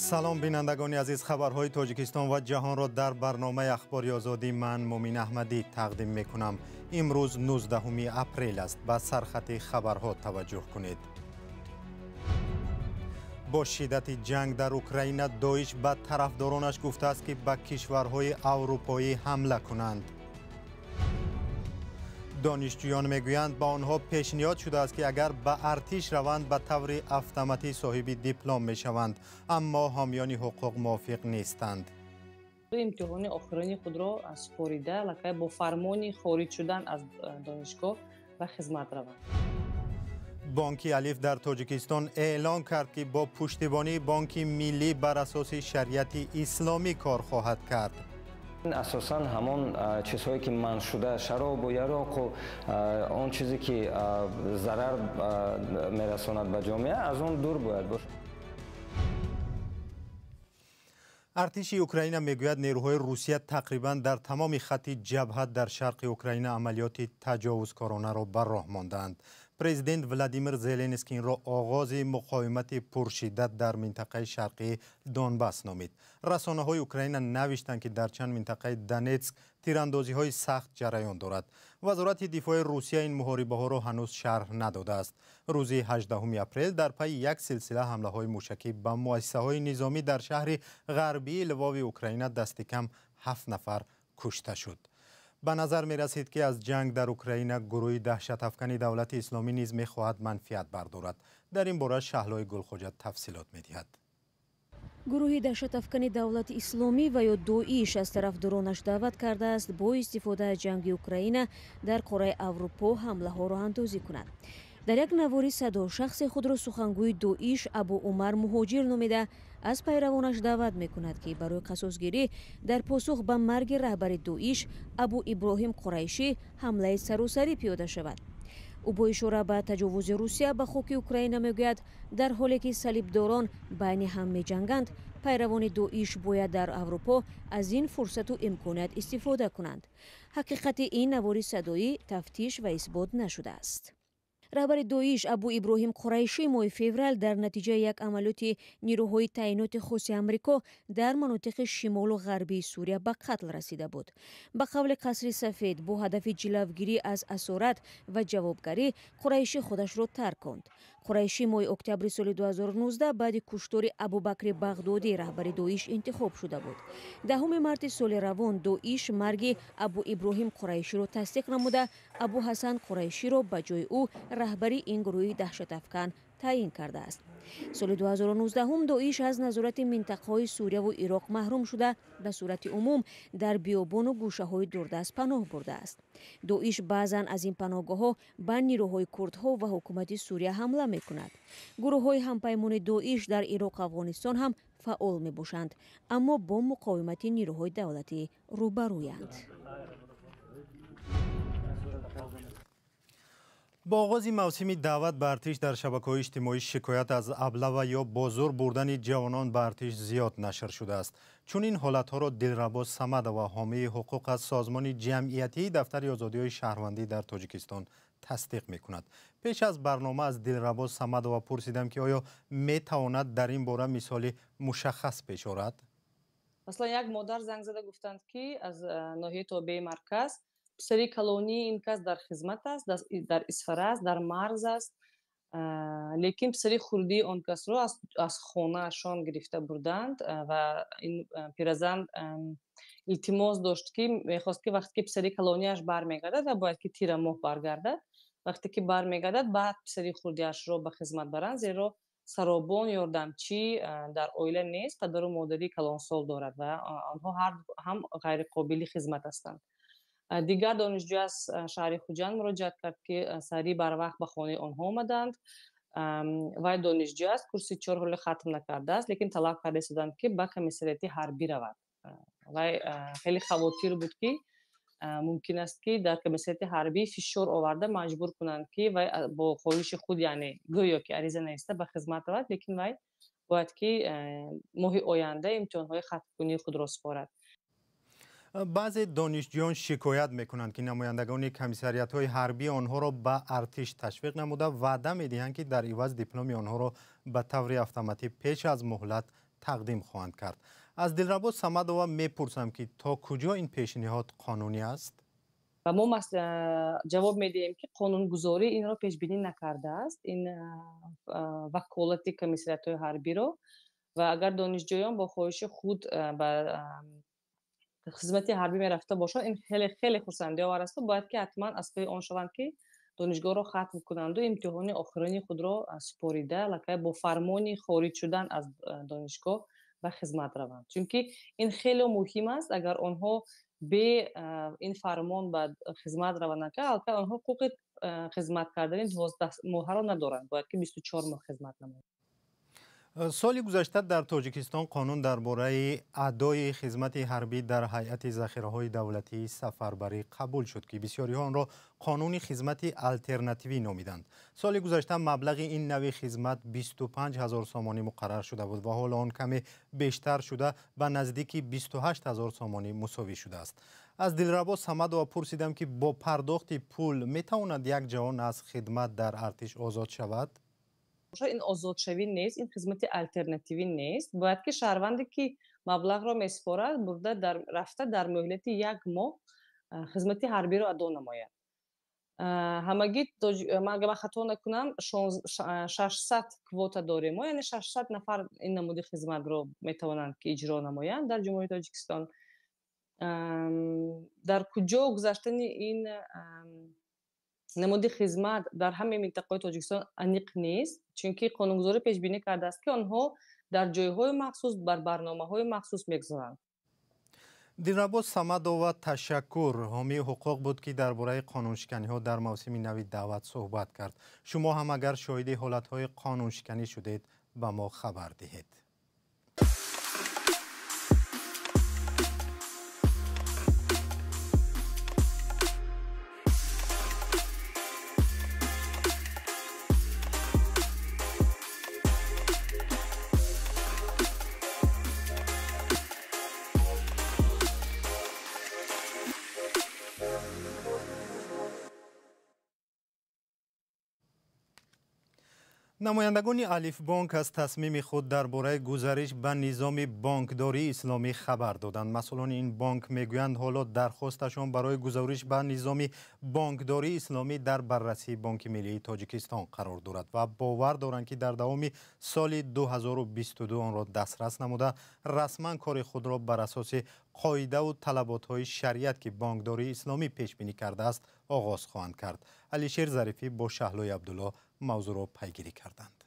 Салом бинандагони азиз, хабарҳои Тоҷикистон ва ҷаҳонро дар барномаи Ахбори Озодӣ ман Мумин Аҳмадӣ тақдим мекунам. Имрӯз 19 апрел аст. Ба сархати хабарҳо таваҷҷӯҳ кунед. Бо шиддати ҷанг дар Украина Доиш ба тарафдоронаш гуфтааст, ки ба кишварҳои аврупоӣ ҳамла кунанд. Донишҷӯён мегӯянд, ба онҳо пешниҳод шудааст, ки агар ба артиш раванд, ба таври автоматӣ соҳиби диплом мешаванд, аммо ҳомиёни ҳуқуқ мувофиқ нестанд. Имтиҳони охирини худро супорида, аллакай бо фармони хориҷ шудан аз донишгоҳ ба хизмат раванд. Бонки Алиф дар Тоҷикистон эълон кард, ки бо пуштибонии Бонки Миллӣ бар асоси шариати исломӣ кор хоҳад кард. Асосан ҳамон чизҳое ки манъ шуда, шаробу яроқу он чизе ки зарар мерасонад ба ҷомеа, аз он дур бояд бошад. Артиши Украина мегӯяд, нерӯҳои Русия тақрибан дар тамоми хатти ҷабҳа дар шарқи Украина амалиёти таҷовузкоронаро ба роҳ мондаанд. Президент Владимир Зеленский инро оғози муқовимати пуршиддат дар минтақаи шарқии Донбасс номид. Расонаҳои Украина навиштанд, ки дар чанд минтақаи Донетск тирандозиҳои сахт ҷараён дорад. Вазорати дифои Русия ин муҳорибаҳоро ҳанӯз шарҳ надодааст. Рӯзи 18 апрел дар пайи як силсила ҳамлаҳои мушакӣ ба муассисаҳои низомӣ дар шаҳри ғарбии Лвови Украина дасти кам 7 нафар кушта шуд. Ба назар мерасид, ки аз ҷанг дар Украина гурӯҳи даҳшатафкани Давлати Исломӣ низ мехоҳад манфиат бардорад. Дар ин бора Шаҳлои Гулхоҷа тафсилот медиҳад. Гурӯҳи даҳшатафкани Давлати Исломӣ ва ё Доиш аз тарафдоронаш даъват кардааст, бо истифода аз ҷанги Украина дар қораи Аврупо ҳамлаҳоро андозӣ кунад. Дар як навори садо шахсе худро сухангӯи Доиш Абу Умар Муҳоҷир номида, аз пайравонаш даъват мекунад, ки барои қасосгирӣ дар посух ба марги раҳбари Доиш Абу Иброҳим Қурайшӣ ҳамлаи саросарӣ пиёда шавад. Ӯ бо ишора ба таҷовузи Русия ба хоки Украина мегӯяд, дар ҳоле ки салибдорон байни ҳам меҷанганд, пайравони Доиш бояд дар Аврупо аз ин фурсату имконият истифода кунанд. Ҳақиқати ин навори садоӣ тафтиш ва исбот нашудааст. Раҳбари Доиш Абу Иброҳим Қурайшӣ моҳи феврал дар натиҷаи як амалиёти нирӯҳои таъиноти хоси Амрико дар манотиқи шимолу ғарбии Сурия ба қатл расида буд. Ба қавли Қасри Сафед, бо ҳадафи ҷилавгирӣ аз асорат ва ҷавобгарӣ Қурайшӣ худашро тарк конд. Қурайшӣ моҳи октябри соли 2019 баъди куштори Абубакри Бағдодӣ раҳбари Доиш интихоб шуда буд. 10 марти соли равон Доиш марги Абу Иброҳим Қурайширо тасдиқ намуда, Абу Ҳасан Қурайширо ба ҷои ӯ раҳбари ин гурӯҳи даҳшатафкан таъин кардааст. Соли 2019 Доиш аз назорати минтақаҳои Сурияву Ироқ маҳрум шуда, ба сурати умум дар биёбону гӯшаҳои дурдаст паноҳ бурдааст. Доиш баъзан аз ин паноҳгоҳҳо ба нирӯҳои курдҳо ва ҳукумати Сурия ҳамла мекунад. Гурӯҳҳои ҳампаймони Доиш дар Ироқу Афғонистон ҳам фаъол мебошанд, аммо бо муқовимати нирӯҳои давлатӣ рӯбарӯянд. Бо оғози мавсими даъват ба артиш дар шабакаҳои иҷтимоӣ шикоят аз аблава ё бо зур бурдани ҷавонон ба артиш зиёд нашр шудааст. Чунин ҳолатҳоро Дилрабо Самадова, ҳомии ҳуқуқ аз созмони ҷамъиятии Дафтари озодиҳои шаҳрвандӣ дар Тоҷикистон, тасдиқ мекунад. Пеш аз барнома аз Дилрабо Самадова пурсидам, ки оё метавонад дар ин бора мисоли мушаххас пеш орад? Масалан, як модар занг зада гуфтанд, ки аз ноҳияи тобеи марказ писари калонии ин кас дар хизмат аст, дар Исфара аст, дар марз аст, лекин писари хурдии он касро аз хонаашон гирифта бурданд ва ин пиразан илтимос дошт, ки мехост, ки вақте ки писари калонияш бармегардад ва бояд ки тирамоҳ баргардад, вақте ки бармегардад, баъд писари хурдиашро ба хизмат баранд, зеро саробон ёрдамчӣ дар оила нест, падару модари калонсол дорад ва онҳо ҳам ғайриқобили хизмат ҳастанд. Дигар донишҷӯ аз шаҳри Хуҷанд муроҷиат кард, ки сари барвақт ба хонаи онҳо омаданд. Вай донишҷӯ аст, курси 4 ҳоле хатм накардааст, лекин талаб карда истоданд, ки ба комиссариати ҳарбӣ равад. Вай хеле хавотир буд, ки мумкин аст, ки дар комиссариати ҳарбӣ фишор оварда маҷбур кунанд, ки вай бо хоҳиши худ, яъне гӯё ки ариза нависта ба хизмат равад, лекин вай бояд ки моҳи оянда имтиҳонҳои хатмкунии худро супорад. Баъзе донишҷӯён шикоят мекунанд, ки намояндагони комиссариятҳои ҳарбӣ онҳоро ба артиш ташвиқ намуда, ваъда медиҳанд, ки дар иваз дипломи онҳоро ба таври автоматӣ пеш аз муҳлат тақдим хоҳанд кард. Аз Дилрабо Самадова мепурсам, ки то куҷо ин пешниҳод қонунӣ аст? Ва мо ҷавоб медиҳем, ки қонунгузорӣ инро пешбинӣ накардааст, ин ваколати комиссариятҳои ҳарбиро. Ва агар донишҷӯён бо хоҳиши худ ба хизмати ҳарбӣ мерафта бошанд, ин хеле хеле хурсандиовар аст. Бояд ки ҳатман аз паи он шаванд, ки донишгоҳро хатм кунанду имтиҳони охирини худро супорида, аллакай бо фармони хориҷ шудан аз донишгоҳ ба хизмат раванд. Чунки ин хеле муҳим аст. Агар онҳо бе ин фармон ба хизмат раванд, аллакай онҳо ҳуқуқи хизмат кардани 12 моҳаро надоранд, бояд ки 24 моҳ хизмат намоянд. Соли гузашта дар Тоҷикистон қонун дар бораи адои хизмати ҳарбӣ дар ҳайати захираҳои давлатии сафарбарӣ қабул шуд, ки бисёриҳо онро қонуни хизмати алтернативӣ номиданд. Соли гузашта маблағи ин нави хизмат 25 ҳазор сомонӣ муқаррар шуда буд ва ҳоло он каме бештар шуда ба наздики 28 ҳазор сомонӣ мусовӣ шудааст. Аз Дилрабо Самадова пурсидам, ки бо пардохти пул метавонад як ҷавон аз хидмат дар артиш озод шавад? Ин озодшавӣ нест, ин хизмати алтернативӣ нест. Бояд ки шаҳрванде ки маблағро месупорад, бурда рафта дар муҳлати як моҳ хизмати ҳарбиро адо намояд. Ҳамагӣ, агар ман хато накунам, 600 квота дорем мо, яъне 600 нафар ин намуди хизматро метавонанд ки иҷро намоянд дар Ҷумҳурии Тоҷикистон. Дар куҷо гузаштани ин намуди хизмат дар ҳамаи минтақаҳои Тоҷикистон аниқ нест, чунки қонунгузорӣ пешбинӣ кардааст, ки онҳо дар ҷойҳои махсус бар барномаҳои махсус мегузоранд. Дилрабо Самадова, ташаккур. Ҳомии ҳуқуқ буд, ки дар бораи қонуншиканиҳо дар мавсими нави даъват суҳбат кард. Шумо ҳам агар шоҳиди ҳолатҳои қонуншиканӣ шудед, ба мо хабар диҳед. Намояндагони Алифбонк аз тасмими худ дар бораи гузариш ба низоми бонкдории исломӣ хабар доданд. Масъулони ин бонк мегӯянд, ҳоло дархосташон барои гузариш ба низоми бонкдории исломӣ дар баррасии Бонки Миллии Тоҷикистон қарор дорад ва бовар доранд, ки дар давоми соли 2022 онро дастрас намуда, расман кори худро бар асоси қоидаву талаботҳои шариат, ки бонкдории исломӣ пешбинӣ кардааст, оғоз хоҳанд кард. Алишер Зарифӣ бо Шаҳлои Абдулло мавзӯъро пайгирӣ карданд.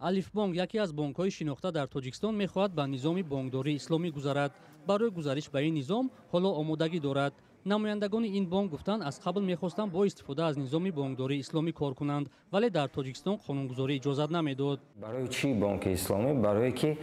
Алифбонк, яке аз бонкҳои шинохта дар Тоҷикистон, мехоҳад ба низоми бонкдории исломӣ гузарад. Барои гузариш ба ин низом ҳоло омодагӣ дорад. Намояндагони ин бонк гуфтанд, аз қабл мехостанд бо истифода аз низоми бонкдории исломӣ кор кунанд, вале дар Тоҷикистон қонунгузорӣ иҷозат намедод. Барои чӣ бонки исломӣ? Барое ки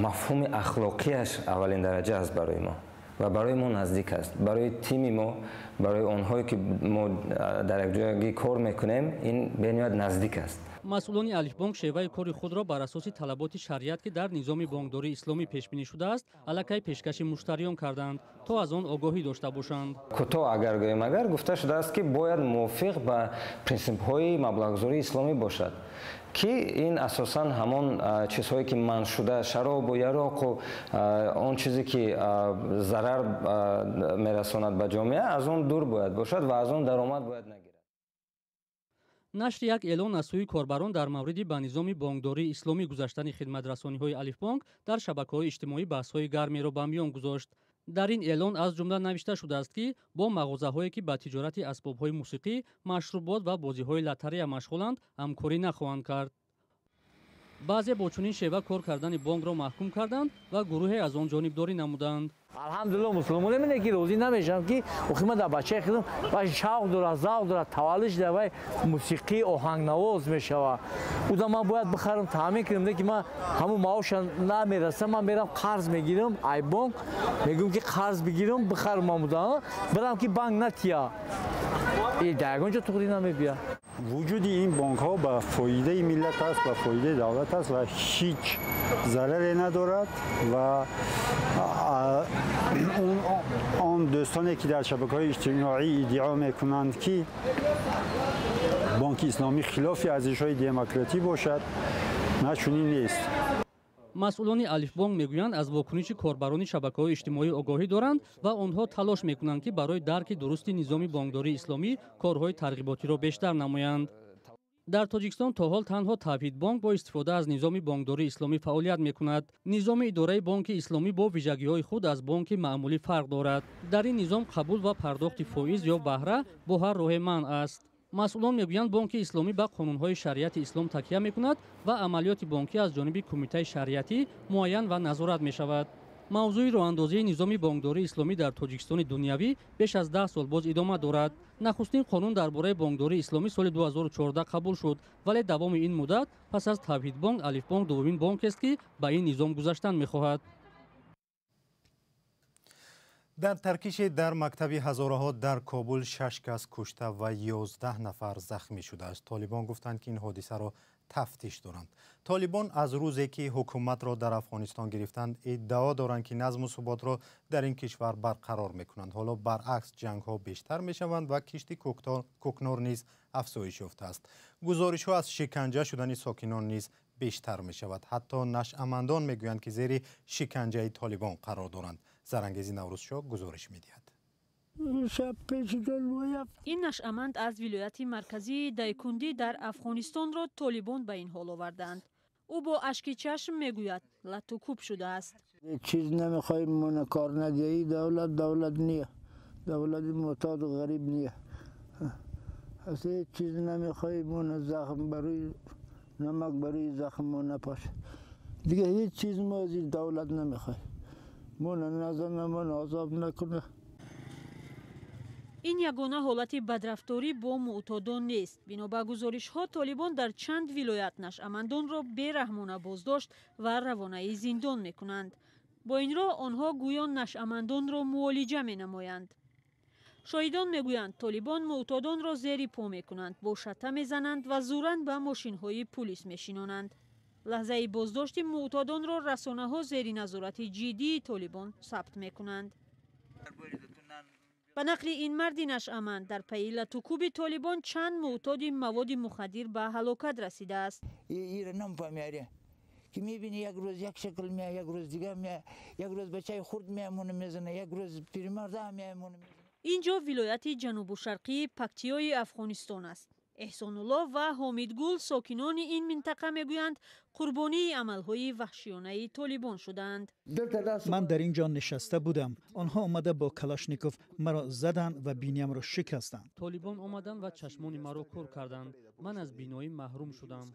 мафҳуми ахлоқиаш аввалин дараҷа аст барои мо ва барои мо наздик аст, барои тими мо, барои онҳое ки мо дар якҷоягӣ кор мекунем, ин бениҳоят наздик аст. Масъулони Алифбонк шеваи кори худро бар асоси талаботи шариат, ки дар низоми бонкдории исломӣ пешбинӣ шудааст, аллакай пешкаши муштариён карданд, то аз он огоҳӣ дошта бошанд. Кӯтоҳ агар гӯем, агар гуфта шудааст, ки бояд мувофиқ ба принсипҳои маблағгузории исломӣ бошад, ки ин асосан ҳамон чизҳое ки манъ шуда, шаробу яроқу он чизе ки зарар мерасонад ба ҷомеа, аз он дур бояд бошад ва аз он даромад бояд нагирад. Нашри як эълон аз сӯи корбарон дар мавриди ба низоми бонкдории исломӣ гузаштани хидматрасониҳои Алифбонк дар шабакаҳои иҷтимоӣ баҳсҳои гармеро ба миён гузошт. Дар ин эълон аз ҷумла навишта шудааст, ки бо мағозаҳое, ки ба тиҷорати асбобҳои мусиқӣ, машрубот ва бозиҳои лотарея машғуланд, ҳамкорӣ нахоҳанд кард. Баъзе бо чунин шева кор кардани бонкро маҳкум карданд ва гурӯҳе аз он ҷонибдорӣ намуданд. Алҳамдулилло, мусулмоне мене ки розӣ намешавам, ки охи ман дар бачаи худам вай шавқ дорад, завқ дорад, таваллуд шуда, вай мусиқӣ оҳангнавоз мешавад. Уда ман бояд бихарам, таъмин кунам, ки ман ҳамун маоша намерасам, ман мерам қарз мегирам ай бонк, мегӯям ки қарз бигирам, бихарам амуда, барам ки банк натия. Дар ягон ҷо туғрӣ намебия. Вуҷуди ин бонкҳо ба фоидаи миллат аст, ба фоидаи давлат аст ва ҳеҷ зараре надорад ва он дӯстоне ки дар шабакаҳои иҷтимоӣ иддао мекунанд, ки бонки исломӣ хилофи арзишҳои демократӣ бошад На, чунин нест. Масъулони Алифбонк мегӯянд, аз вокуниши корбарони шабакаҳои иҷтимоӣ огоҳӣ доранд ва онҳо талош мекунанд, ки барои дарки дурусти низоми бонкдории исломӣ корҳои тарғиботиро бештар намоянд. Дар Тоҷикистон то ҳол танҳо Тавҳидбонк бо истифода аз низоми бонкдории исломӣ фаъолият мекунад. Низоми идораи бонки исломӣ бо вижагиҳои худ аз бонки маъмулӣ фарқ дорад. Дар ин низом қабул ва пардохти фоиз ё баҳра бо ҳар роҳе манъ аст. Масъулон мегӯянд, бонки исломӣ ба қонунҳои шариати ислом такя мекунад ва амалиёти бонкӣ аз ҷониби кумитаи шариатӣ муайян ва назорат мешавад. Мавзӯи роҳандозии низоми бонкдории исломӣ дар Тоҷикистони дунявӣ беш аз 10 сол боз идома дорад. Нахустин қонун дар бораи бонкдории исломӣ соли 2014 қабул шуд, вале давоми ин муддат пас аз Тавҳидбонк Алифбонк дуввумин бонкест, ки ба ин низом гузаштан мехоҳад. Дар таркиши дар мактаби ҳазораҳо дар Кобул 6 кас кушта ва 11 нафар захмӣ шудааст. Толибон гуфтанд, ки ин ҳодисаро тафтиш доранд. Толибон аз рӯзе ки ҳукуматро дар Афғонистон гирифтанд, иддао доранд, ки назму суботро дар ин кишвар барқарор мекунанд. Ҳоло баръакс ҷангҳо бештар мешаванд ва кишти кӯкнор низ афзоиш ёфтааст. Гузоришҳо аз шиканҷа шудани сокинон низ бештар мешавад. Ҳатто нашъамандон мегӯянд, ки зери шиканҷаи толибон қарор доранд. Зарангези Наврӯзшоҳ гузориш медиҳад. Ин нашъаманд аз вилояти марказии Дайкундӣ дар Афғонистонро толибон ба ин ҳол оварданд. Ӯ бо ашки чашм мегӯяд, лату кӯб шудааст. Чиз намехоҳем, мона кор надиҳӣ. Давлат давлат ния, давлати муътоду ғариб ния. Ҳеҷ чиз намехоҳем, мона захм барои намак барои захм мо напош. Дига ҳеҷ чиз мо аз ин давлат намехоҳем. Мона назана, мона азоб накуна. Ин ягона ҳолати бадрафторӣ бо муътодон нест. Бино ба гузоришҳо, толибон дар чанд вилоят нашъамандонро бераҳмона боздошт ва равонаи зиндон мекунанд. Бо ин роҳ онҳо гӯё нашъамандонро муолиҷа менамоянд. Шоҳидон мегӯянд, толибон муътодонро зери по мекунанд, бо шата мезананд ва зуран ба мошинҳои пулис мешинонанд. Лаҳзаи боздошти муътодонро расонаҳо зери назорати ҷиддии толибон сабт мекунанд. Ба нақли ин марди нашъаманд, дар пайи латукӯби толибон чанд муътоди маводи мухаддир ба ҳалокат расидааст. Ки мебини, як рӯз як шакл мея, як рӯз дигар мея, як рӯз бачаи хурд меямона мезана, як рӯз пиримарда меямона мезана. Ин ҷо вилояти ҷанубу шарқии Пактиёи Афғонистон аст. Эҳсонулло ва Ҳомидгул, сокинони ин минтақа, мегӯянд, қурбонии амалҳои ваҳшиёнаи толибон шудаанд. Ман дар ин ҷо нишаста будам. Онҳо омада бо Калашников маро заданд ва биниямро шикастанд. Толибон омаданд ва чашмони маро кӯр карданд. Ман аз биноӣ маҳрум шудам.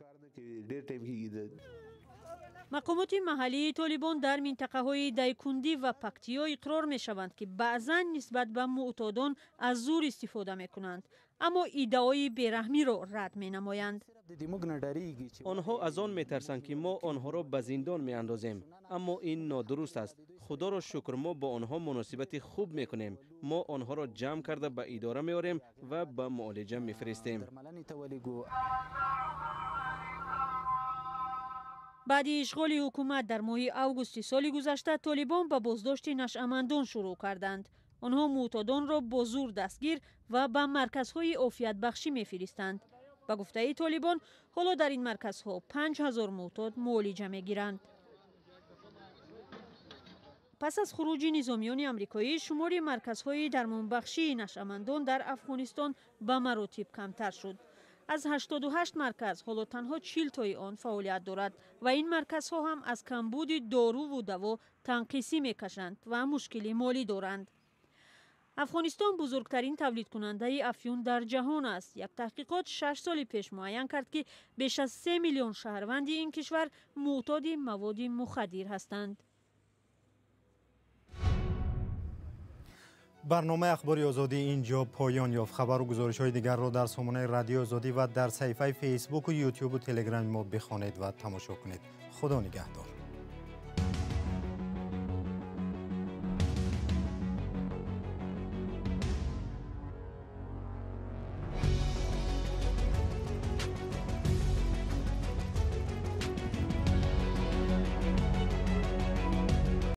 Мақомоти маҳаллии толибон дар минтақаҳои Дайкундӣ ва Пактиё иқрор мешаванд, ки баъзан нисбат ба муътодон аз зур истифода мекунанд, аммо иддаои бераҳмиро рад менамоянд. Онҳо аз он метарсанд, ки мо онҳоро ба зиндон меандозем, аммо ин нодуруст аст. Худоро шукр, мо бо онҳо муносибати хуб мекунем. Мо онҳоро ҷамъ карда ба идора меорем ва ба муолиҷа мефиристем. Баъди ишғоли ҳукумат дар моҳи августи соли гузашта, толибон ба боздошти нашъамандон шурӯъ карданд. Онҳо муътодонро бо зур дастгир ва ба марказҳои офиятбахшӣ мефиристанд. Ба гуфтаи толибон, ҳоло дар ин марказҳо 5000 муътод муолиҷа мегиранд. Пас аз хуруҷи низомиёни амрикоӣ, шумори марказҳои дармонбахшии нашъамандон дар Афғонистон ба маротиб камтар шуд. Аз 88 марказ ҳоло танҳо 40 тои он фаъолият дорад ва ин марказҳо ҳам аз камбуди доруву даво танқисӣ мекашанд ва мушкили молӣ доранд. Афғонистон бузургтарин тавлидкунандаи афюн дар ҷаҳон аст. Як таҳқиқот 6 соли пеш муайян кард, ки беш аз 3 миллион шаҳрванди ин кишвар муътоди маводи мухаддир ҳастанд. Барномаи Ахбори Озодӣ инҷо поён ёфт. Хабару гузоришҳои дигарро дар сомонаи Радиои Озодӣ ва дар саҳифаи Фейсбуку, Ютубу Телеграми мо бихонед ва тамошо кунед. Худо нигаҳдор.